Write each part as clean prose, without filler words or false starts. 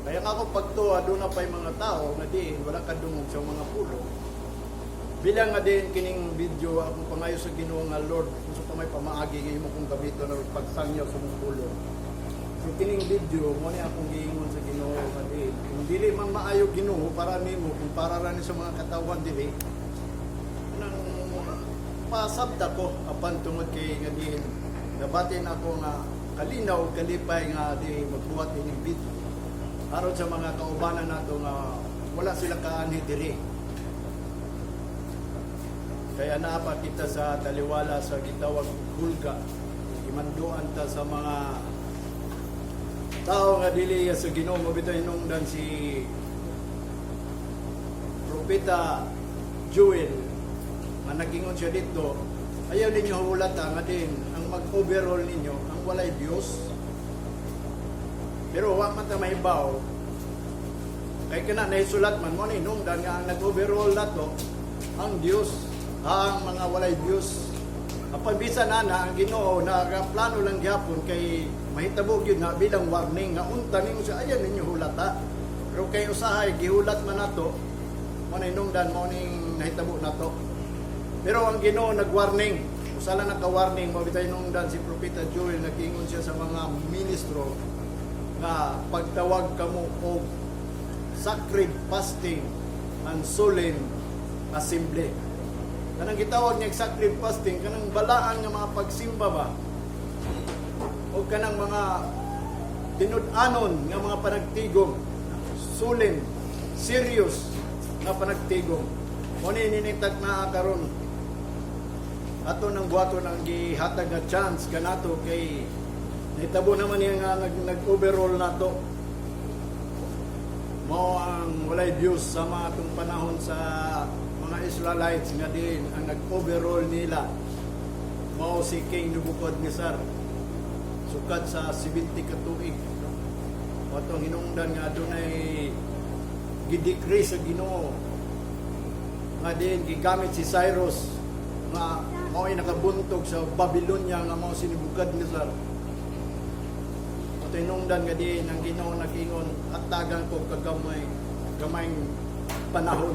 Kaya nga ako pagtuo, aduna pa'y mga tao nga diin wala kadungog sa mga pulong. Bilang nga din kining video, akong pangayo sa Ginoo nga, "Lord, kung sa may pamaagi nga imo kong gamiton na pagtangyaw sa mong pulong." So kining video mo ni akong giingon sa Ginoo nga diin kung dili man maayo, Ginoo, para nimo, kung para ra ni sa mga katawhan dili nang pasabta ko, apan tungod kay nga diin nabati na ako nga kalinaw, kalipay nga di magbuhat ining video aron sa mga kaubanan nato nga wala sila kaanhi diri. Kaya naa pa kita sa taliwala sa gitawag hulga. Gimanduan ta sa mga tao nga dili sa Ginoo. Mao bitaw hinungdan si Propeta Joel nga nagingon siya dito, "Ayaw ninyo hulata nga din ang mag-overall ninyo ang walay Dios." Pero wa man ta mahibaw kay kana nahisulat man mo ni hinungdan nga ang nag-overall nato ang Dios, ang mga walay Dios. Apan bisan ana, ang Ginoo nagaplano lang gyapon kay mahitabo gyud na bilang warning nga unta ninyo siya, ayaw ninyo hulata. Pero kay usahay gihulat man nato, mo na hinungdan mo ning nahitabo nato. Pero ang Ginoo nag-warning, usa lang naka-warning. Mao bitay hinungdan si Propeta Joel, nag-ingon siya sa mga ministro nga pagtawag kamo og sacred fasting and solemn assembly. Kanang gitawag niya sacred fasting, kanang balaan nga mga pagsimba ba? O kanang mga tinud-anon nga mga panagtigom, solemn, serious nga panagtigom. Mo ni ninitag na karon ato nang buhaton ang gihatag nga chance kanato kay nahitabo naman niya nga nag-overall nato mao ang walay Diyos, sa mga atong panahon sa mga Israelites nga din ang nag-overall nila mao si King Nebuchadnezzar sukad sa 70 ka tuig, no? Atong hinungdan nga adunay gidecree sa Ginoo nga din gigamit si Cyrus nga mao'y nakabuntog sa Babylonia nga mao si Nebuchadnezzar. Ato hinungdan nga din ang Ginoo nag-ingon, "Hatagan ko kagamay gamayng panahon,"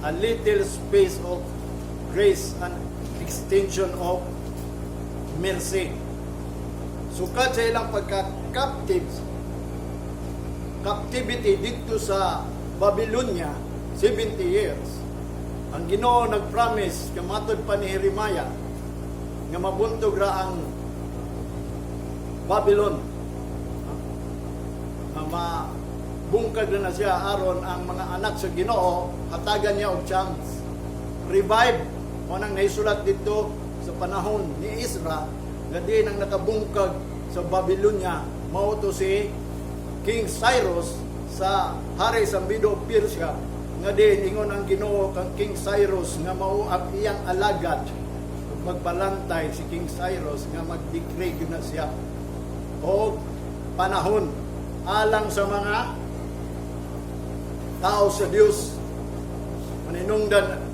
a little space of grace and extension of mercy. Sukad sa ilang pagka-captive captivity dito sa Babylonia, 70 years, ang Ginoo nag-promise kamatod pa ni Jeremiah nga mabuntog ra ang Babylon, nga mabungkag na na siya aron ang mga anak sa Ginoo hatagan niya og chance, revive. Mo nang naisulat dito sa panahon ni Ezra nga din ang nakabungkag sa Babylonia mao to si King Cyrus sa hari sa Medo Persia, nga din ingon ang Ginoo kang King Cyrus nga mao ang iyang alagad ug magbalantay si King Cyrus nga mag-decree gyud na siya og panahon alang sa mga tao sa Dios. Maninungdan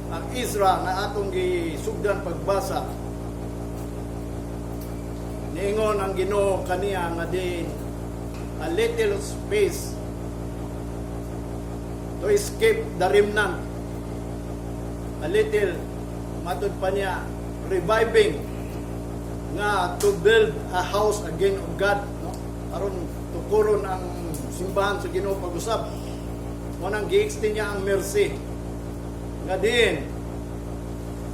ang Ezra nga atong gisugdan pagbasa, niingon ang Ginoo kaniya nga din a little space to escape the remnant, a little, matud pa niya, reviving nga to build a house again of God, no, aron tukuron ang simbahan sa Ginoo pag-usab. Mo nang gi-extend niya ang mercy nga din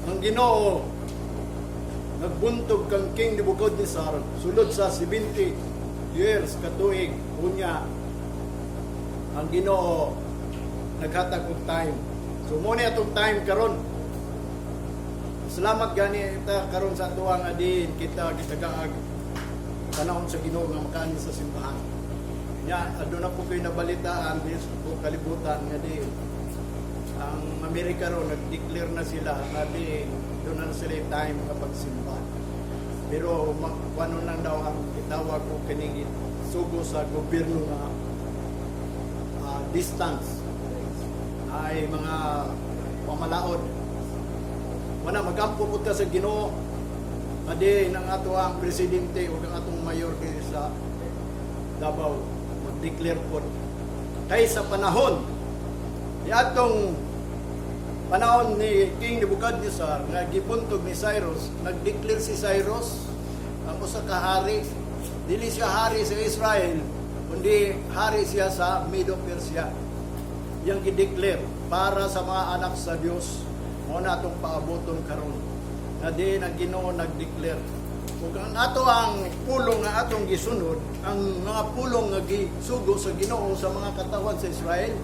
ang Ginoo nagbuntog kang King Nebuchadnezzar sulod sa 70 years katuig. Unya ang Ginoo naghatag og time. So mo ni atong time karon. Salamat gani ta karon sa atuang nga din kita gitagaag panahon sa Ginoo nga makaani sa simbahan. Nya aduna po ko'y nabalitaan dis po kalibutan nga din ang Amerika ron nag-declare na sila nga din doon na sila yung time nga pagsimba. Pero kuano lang daw ang gitawag og kining sugo sa gobyerno nga distance ay mga pamalaod. Wala, magampo po ta sa Ginoo nga di ang ato ang presidente o ang atong mayor diri sa Davao mag-declare pod. Kay sa panahon ni atong panahon ni King Nebuchadnezzar nga gibuntog ni Cyrus, nag-declare si Cyrus ang usa ka hari. Dili siya hari sa Israel, kundi hari siya sa Medo-Persia. Yang gi-declare para sa mga anak sa Dios, mao na atong paaboton karon. Na di ang Ginoo nag-declare. Ug ang ato ang pulong nga atong gisunod, ang mga pulong nga gisugo sa Ginoo sa mga katawhan sa Israel,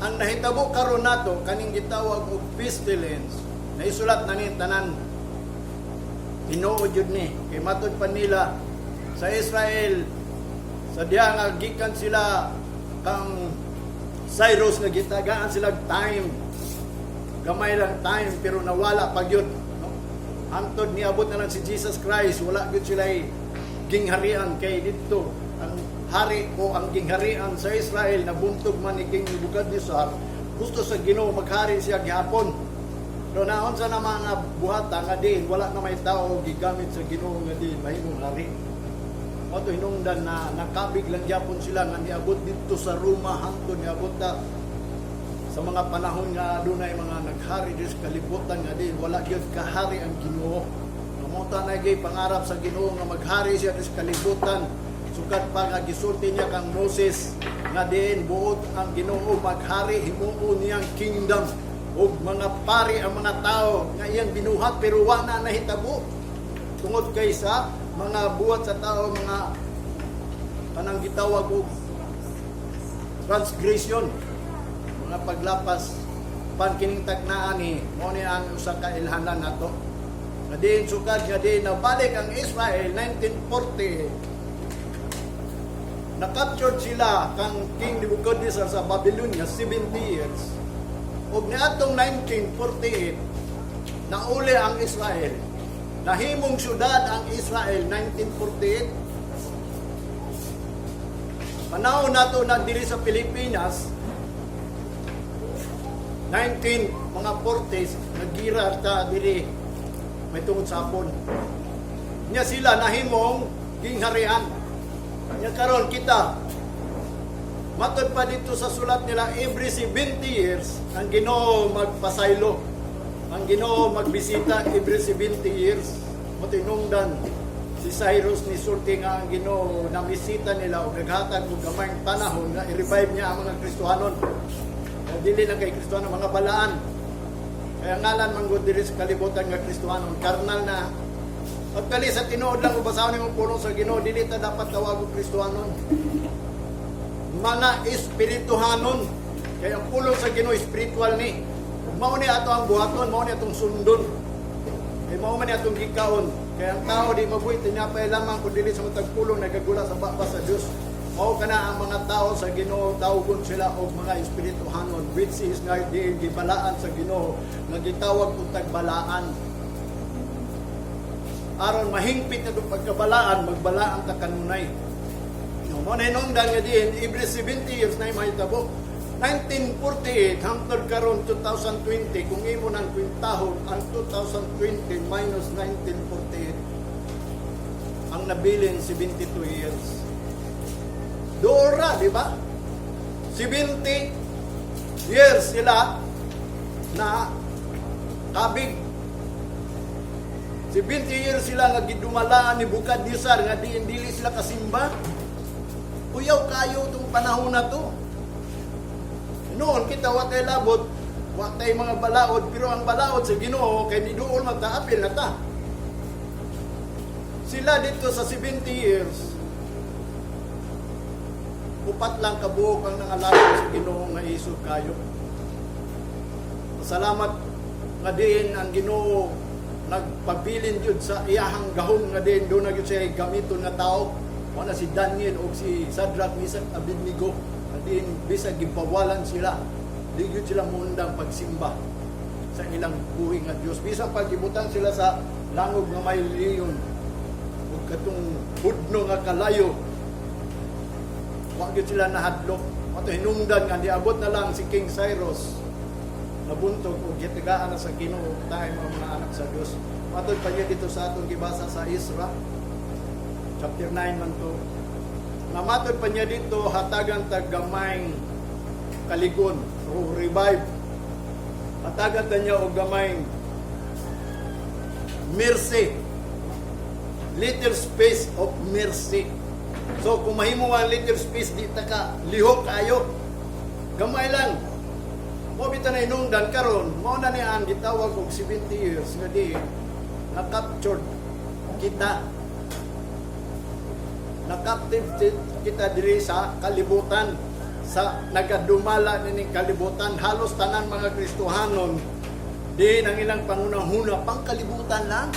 ang nahitabo karon nato kaning gitawag og pestilence, naisulat na ni tanan, tinuod jud ni. Kay matud pa nila sa Israel sa diha nga gikan sila kang Cyrus nga gitagaan sila time, gamay lang time, pero nawala pa gyud, no? Hantod niabot na lang si Jesus Christ, wala gyud sila gingharian kay didto ang hari o ang gingharian sa Israel nabuntog man ni King Nebuchadnezzar. Gusto sa Ginoo maghari siya gihapon, pero naon sa na mga buhata nga diin wala na may tao gigamit sa Ginoo nga diin mahimong hari. Mao to hinungdan na nakabig lang gyapon sila nga niabot didto sa Roma hangtod niabot ta sa mga panahon nga adunay mga naghari diri sa kalibutan nga diin wala gyud kahari ang Ginoo. Mao ta na gyud pangarap sa Ginoo nga maghari siya diri sa kalibutan. Sukad pa nga gisulti niya kang Moses nga diin buot ang Ginoo maghari, himuon niyang kingdom ug mga pari ang mga tao nga iyang binuhat, pero wa na nahitabo tungod kay sa mga buhat sa tao, mga kanang gitawag og transgression, mga paglapas. Pan kining tagnaan ni mao ni ang usa ka ilhanan nato nga diin sukad nga diin nabalik ang Israel 1940, na-captured sila kang King Nebuchadnezzar sa Babylonia 70 years, ug niadtong 1948 nauli ang Israel, nahimong syudad ang Israel 1948. Panahon nato na diri sa Pilipinas 19 mga 40s, nagira ta diri may tungod sa Hapon. Nya sila nahimong gingharian. Nya karon kita, matod pa dito sa sulat nila, every 70 years ang Ginoo magpasaylo. Ang Ginoo magbisita every 70 years. Matinungdan si Cyrus ni sulti nga ang Ginoo namisita nila o naghatag og gamayng panahon nga i-revive niya ang mga Kristohanon. O dili lang kay Kristohanon, mga balaan. Kaya ngalan man gud diri sa kalibutan nga Kristohanon, karnal na. Pagkali sa tinuod lang basahon nimong pulong sa Ginoo, dili ta dapat tawag og Kristohanon. Mga espirituhanon. Kaya ang pulong sa Ginoo spiritual ni. Ug mao ni ato ang buhaton, mao ni atong sundon. Kay mao man ni atong gikaon. Kaya ang tao di mabuhi tinapay lamang kun dili sa matag pulong nagagula sa baba sa Dios. Mao kana ang mga tao sa Ginoo, tawgon sila og mga espirituhanon, which is nga diin gibalaan sa Ginoo nga gitawag og tagbalaan. Aron mahingpit na itong pagkabalaan, magbalaan ta kanunay. No, mo na hinungdan nga diin, every 70 years na mahitabo. 1948 hangtod karon 2020, kung imo nang kwintahon ang 2020 minus 1948, ang nabilin 72 years. Dora, di ba? 70 years sila na kabig. 70 years sila nga gidumalaan ni Nebuchadnezzar nga di dili sila kasimba. Kuyaw kayo itong panahon na to. Noon kita wa tay labot, wa tay mga balaod, pero ang balaod sa Ginoo kay niduol magtaapil na ta. Sila dito sa 70 years, upat lang kabuok ang nangalagad sa Ginoo nga isog kayo. Salamat nga diin ang Ginoo nagpabilin jud sa iyahang gahom nga diin doon na gyud siya gamiton nga tao. Mao na si Daniel o si Shadrach, Meshach, Abednego nga diin bisag gibawalan sila, di gyud sila muundang pagsimba sa ilang buhi nga Dios. Bisan pag gibutan sila sa langog nga may leon ug katong hudno nga kalayo, wa gyud sila nahadlok. Mao to hinungdan nga niabot na lang si King Cyrus, nabuntog og gitagaan na sa Ginoo tayo mga anak sa Dios. Matod pa niya dito sa atong gibasa sa Isra. Chapter 9 man to. Nga matod pa niya dito, hatagan tag gamayng kaligon o revive. Hatagan ta niya og gamayng mercy. Little space of mercy. So kung mahimo ang little space, di ta ka lihok kayo. Gamay lang. Mao bitaw na inungdan karon, mao na ni ang gitawag og 70 years nga di na captured kita. Na-captive kita diri sa kalibutan, sa nagadumala nining kalibutan. Halos tanan mga Kristohanon di nang ilang pangunahuna pangkalibutan lang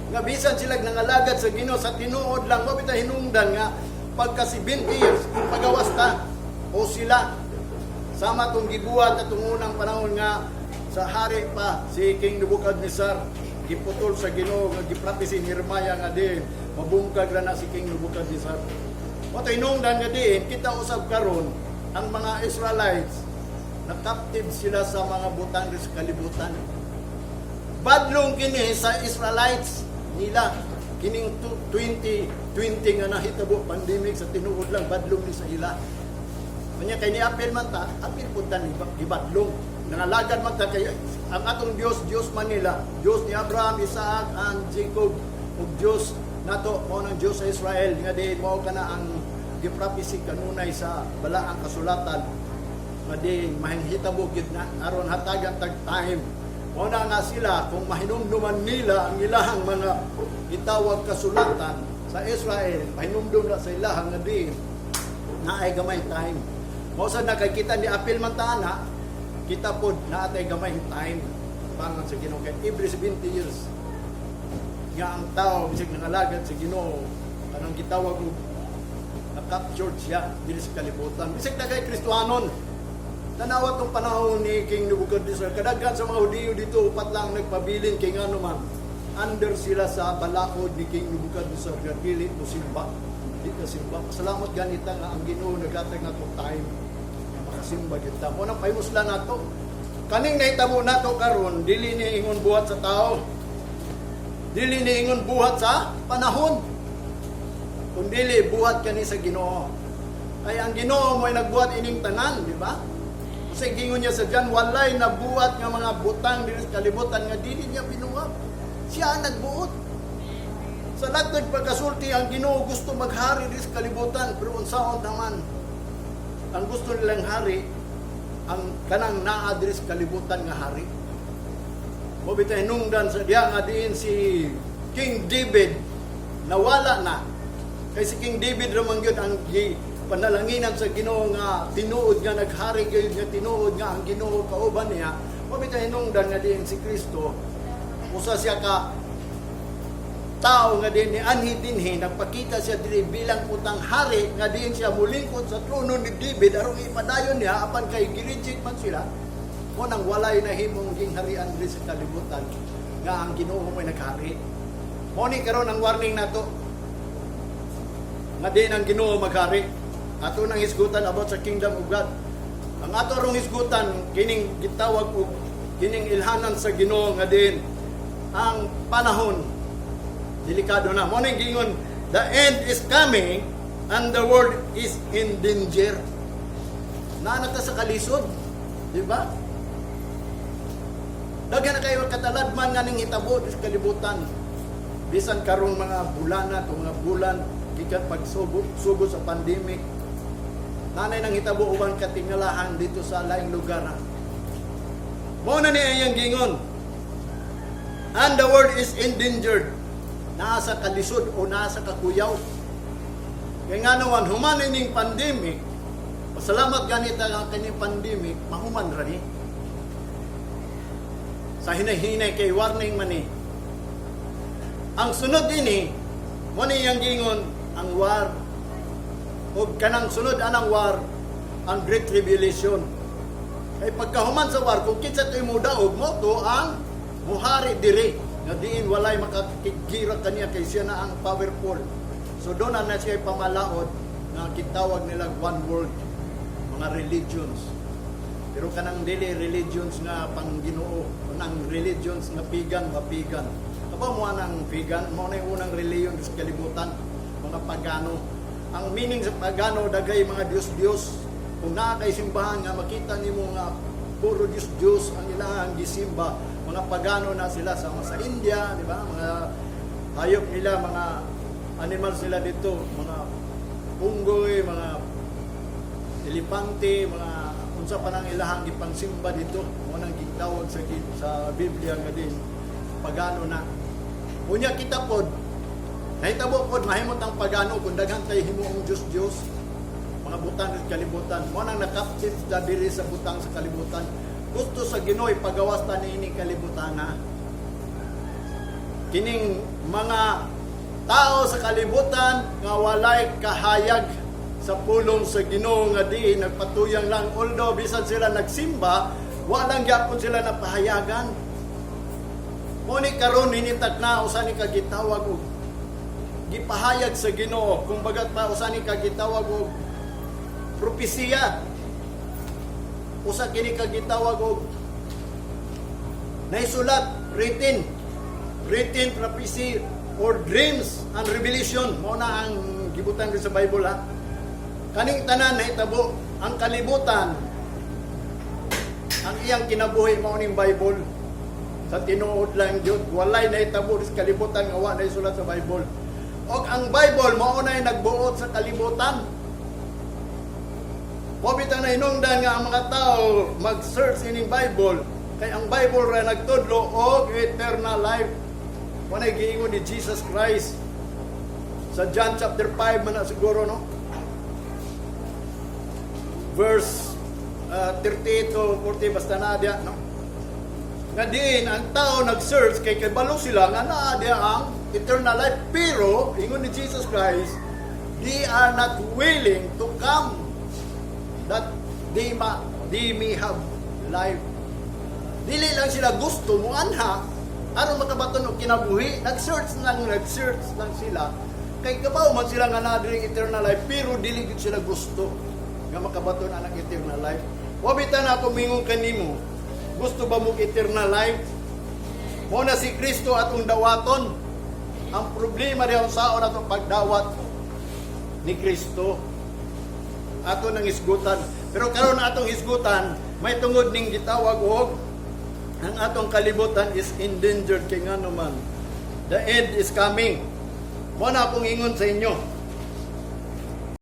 nga bisan sila nangalagad sa Ginoo sa tinuod lang. Mao bitaw hinungdan nga pagka 70 years pagawas ta o sila, sama tong gibuhat atong unang panahon nga sa hari pa si King Nebuchadnezzar, giputol sa Ginoo nga giprofesy ni Jeremiah nga di mabungkag ra na si King Nebuchadnezzar. Mao hinungdan nga diin kita usab karon, ang mga Israelites na captive sila sa mga butang sa kalibutan. Badlong kini sa Israelites nila kining 2020 nga nahitabo pandemic. Sa tinuod lang, badlong ni sa ila. Kanya kay ni-apil man ta, apil pud ta ni gibadlong. Nangalagad man ta kay ang atong Dios, Dios man nila, Dios ni Abraham, Isaac, and Jacob, ug Dios nato mao nang Dios sa Israel nga diin mao kana ang giprophesy kanunay sa balaang kasulatan nga diin mahitabo gyud na aron hatagan tag time. Mao na nga sila, kung mahinumduman nila ang ilahang mga gitawag kasulatan sa Israel, pahinumdum na sa ilahang nga diin naay gamay time. Mao sad na kay kita ni apil man ta ana, kita pod naatay gamay time pangan sa Ginoo kay every 70 years nga ang tao bisag nangalagad sa Ginoo, kanang gitawag og na-captured siya diri sa kalibutan. Bisag na kay Kristohanon. Tanawa tong panahon ni King Nebuchadnezzar, kadaghan sa mga Hudiyo dito, upat lang nagpabilin kay ngano man under sila sa balaod ni King Nebuchadnezzar nga dili mo simba. Di ka simba. Pasalamat ganita nga ang Ginoo nagatag nato time nga makasimba gyud ta. Mao nang pahimuslan nato. Kaning nahitabo nato karon, dili ni ingon buhat sa tao. Dili ni ingon buhat sa panahon. Kundili buhat kani sa Ginoo. Kay ang Ginoo mo'y nagbuhat ining tanan, di ba? Kasi gingon niya sa John, walay nabuhat nga mga butang diri sa kalibutan nga dili niya binuhat. Siya ang nagbuot. Sa latod pagkasulti, ang Ginoo gusto maghari diri sa kalibutan, pero unsaon naman ang gusto nilang hari, ang kanang naa diri sa kalibutan nga hari. Mao bitaw hinungdan sa diha nga diin si King David nawala na. Kay si King David ra man gyud ang gi panalanginan sa Ginoo nga tinuod nga naghari gyud, nga tinuod nga ang Ginoo kauban niya. Mao bitaw hinungdan nga diin si Kristo, usa siya ka tao nga din ni anhi dinhi, nagpakita siya diri bilang utang hari nga diin siya mulingkod sa trono ni David aron ipadayon niya, apan kay gi-reject man sila, mao nang walay nahimong gingharian diri sa kalibutan nga ang Ginoo mo'y naghari. Mao ni karon ang warning nato nga diin ang Ginoo maghari. Ato nang hisgutan about sa kingdom of God. Ang ato rong hisgutan kining gitawag og kining ilhanan sa Ginoo nga diin ang panahon delikado na. Mao nang gingon, "The end is coming and the world is in danger." Naa na ta sa kalisod, di ba? Daghan na kayo kataladman nga ning hitabo sa kalibutan. Bisan karong mga bulana to mga bulan gikan pagsugo sugo sa pandemic. Nanay nang hitabo uban katingalahan dito sa laing lugar. Mao na ni iyang gingon. "And the world is endangered." Naa sa kalisod o naa sa kakuyaw. Kaya nga naman, human ining pandemic, pasalamat ganita nga kining pandemic, mahuman ra ni. Sa hinay-hinay kay warning man ni. Ang sunod ini, mao ni iyang gingon, ang war. O kanang sunod anang war, ang Great Tribulation. Kay pagkahuman sa war, kung kinsa to'y mudaog, mao to ang muhari diri nga diin walay makakigira kaniya kay siya na ang powerful. So doon na siya pamalaod nga gitawag nila one world, mga religions. Pero kanang dili religions nga pang Ginoo, kanang religions nga pagan, mapigan. Kabaw mo ang pagan, mao na yung unang relihiyon sa kalibutan, mga pagano. Ang meaning sa pagano, daghay mga Diyos-Diyos. Kung naa kay simbahan nga makita nimo nga puro Diyos-Diyos ang ilang gisimba, mga pagano na sila sa India, di ba? Mga hayop nila, mga animal sila dito, mga unggoy, mga elepante, mga unsa pa nang ilahang gipangsimba dito, mao nang gitawag sa Biblia nga din pagano na. Unya kita pod, nahitabo pod mahimot ang pagano kung daghan kay himuong Diyos-Diyos, mga butang sa kalibutan. Mao nang nakaptive ta diri sa butang sa kalibutan. Gusto sa Ginoo ipagawas ta niini kalibutan na. Kining mga tao sa kalibutan nga walay kahayag sa pulong sa Ginoo, nga di nagpatuyang lang, although bisan sila nagsimba, walang gyapon sila napahayagan. Mo ni karon hinitak na usa ni kagitawag og gipahayag sa Ginoo, kung bagat pa usa ni kagitawag og propesiya, usa kini kagitawag og naisulat, written prophecy or dreams and revelation. Mao na ang gibutan sa Bible, ha. Kaning tanan nahitabo ang kalibutan, ang iyang kinabuhi mao ning Bible. Sa tinuod lang jud, walay nahitabo sa kalibutan nga wa naisulat sa Bible. Og ang Bible mao na nagbuot sa kalibutan. Mao bitang nahinungdan nga ang mga tao mag-search ining Bible kay ang Bible ra nagtudlo og eternal life. Mao giingon ni Jesus Christ sa John chapter 5 man na siguro, no? Verse 38 to 40, basta na diya, no? Nga diin ang tao nag-search kay kabalo sila nga naa diya ang eternal life, pero ingon ni Jesus Christ, they are not willing to come that they may have life. Dili lang sila gusto mo anha aron makabaton og kinabuhi. Nag-search lang sila kay kabaw man sila nga naa diri eternal life, pero dili gid sila gusto nga makabaton anang eternal life. Wa bitaw na ako mingon kanimo, gusto ba mo eternal life? Mao na si Kristo atong dawaton. Ang problema diha, unsaon atong pagdawat ni Kristo? Ato nang hisgutan. Pero karon atong hisgutan, may tungod ning gitawag og ang atong kalibutan is endangered, kay ngano man, the end is coming. Mo na akong ingon sa inyo.